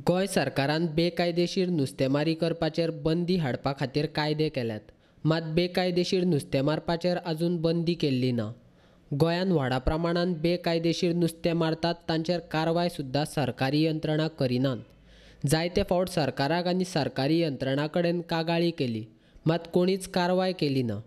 गोंय सरकारान बेकायदेशीर नुस्तेमारी करपाचेर बंदी हाडपा खातीर कायदे केल्यात, मात बेकायदेशीर नुस्तें मारपाचेर अजून बंदी केल्ली ना. गोंयांत व्हडा प्रमाणान बेकायदेशीर नुस्तें मारतात तांचेर कारवाय सुद्दां सरकारी यंत्रणा करिनात. जायते फावट सरकाराक आनी सरकारी यंत्रणा कडेन कागाळी केली, मात कोणीच कारवाय केली ना.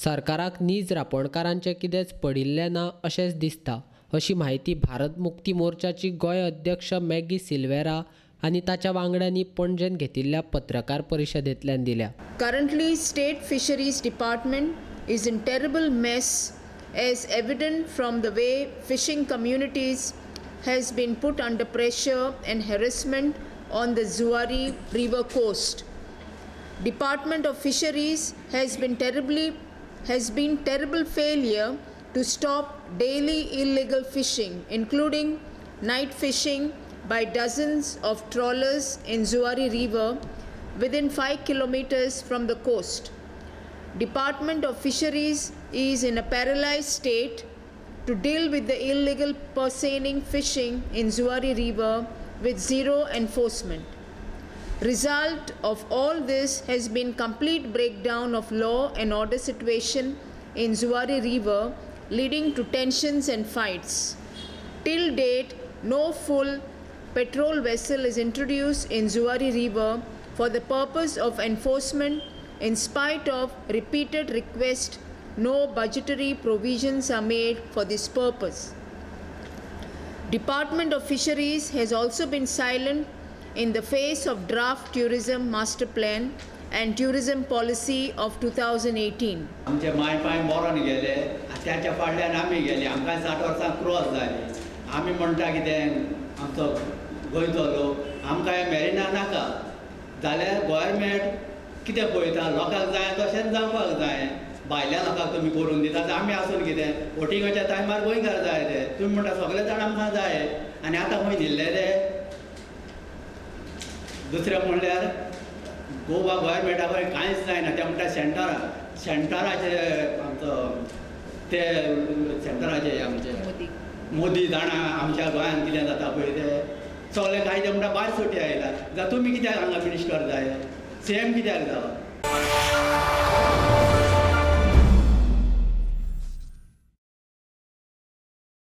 सरकाराक नीज रापोणकारांचें कितेंच पडिल्लें ना अशेंच दिसता, अशी म्हायती भारत मुक्ती मोर्चाची गोंय अध्यक्ष मॅगी सिल्वेरा आनी ताच्या वांगड्यांनी पणजेंत घेतिल्ल्या पत्रकार परिशदेंतल्यान दिल्या. Currently, State Fisheries Department is in terrible mess, as evident from the way fishing communities has been put under pressure and harassment on the Zuari River coast. Department of Fisheries has been terrible failure to stop daily illegal fishing, including night fishing by dozens of trawlers in Zuari River within 5 kilometers from the coast. Department of Fisheries is in a paralyzed state to deal with the illegal pursuing fishing in Zuari River with zero enforcement. Result of all this has been complete breakdown of law and order situation in Zuari River, leading to tensions and fights. Till date, no full patrol vessel is introduced in Zuari River for the purpose of enforcement. In spite of repeated requests, no budgetary provisions are made for this purpose. Department of Fisheries has also been silent in the face of draft tourism master plan and tourism policy of 2018. आमचे my पांय मरोन गेले, त्याच्या फाटल्यान आमी गेले, आमकां 60 वर्सां cross जाली. आमी म्हणटा कितें, आमचो गोंयचो लोक आमकां हें मेरिना नाका जाल्यार गोवोरमेंट कितें पळयता, लोकांक जाय तशेंच जावपाक जाय. भायल्या लोकांक तुमी करून दिता, आमी आसून कितें वोटिंगाच्या टायमार गोंयकार जाय ते, तुमी म्हणटा सगळे जाण आमकां जाय आनी आतां खंय न्हिल्ले ते. दुसरें म्हणल्यार गोवा गोवोरमेंटा कडेन कांयच जायना. ते म्हणटा सेंटराचे आमचो ते सेंटराचे आमचे मोदी जाणा आमच्या गोंयांत कितें जाता पळय ते सगळे कायदे म्हणटा भायर सुटी आयला. जाल्यार तुमी कित्याक हांगा मिनिस्टर जाय, सेम कित्याक जावं?